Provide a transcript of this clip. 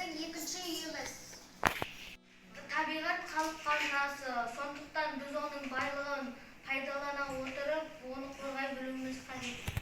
Біздің екінші үйіміз. Табиғат — халық қазынасы, сондықтан біз оның байлығын пайдалана отырып, оны қорғай білуіміз қажет.